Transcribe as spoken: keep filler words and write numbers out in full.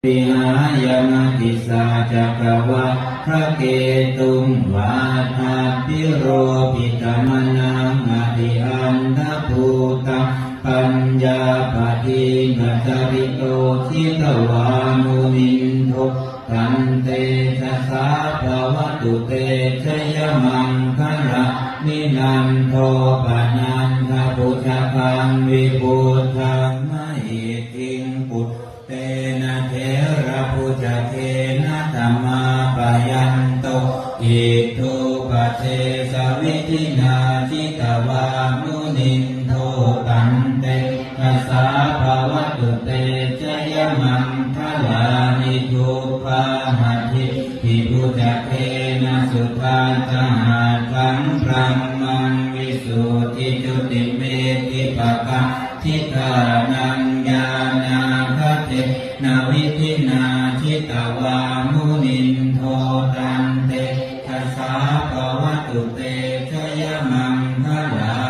vihāya matisaccakavādaketuṃ vādābhiropitamanaṃ atiandhabhūtaṃ paññāpadīpajalito jitavā munindo taṃtejasā bhavatu te jayamaṅgalāni. Nandopanandabhujagaṃ vibudhaṃ mahiddhiṃ puttena therabhujagena damāpayanto iddhūpadesavidhinā jitavā munindo taṃtejasā bhavatu te jayamaṅgalāni. Duggāhadiṭṭhibhujagena sudaṭṭhahatthaṃ brahmaṃ visuddhijutimiddhibakābhidhānaṃ ñāṇāgadena vidhinā jitavā munindo taṃtejasā bhavatu te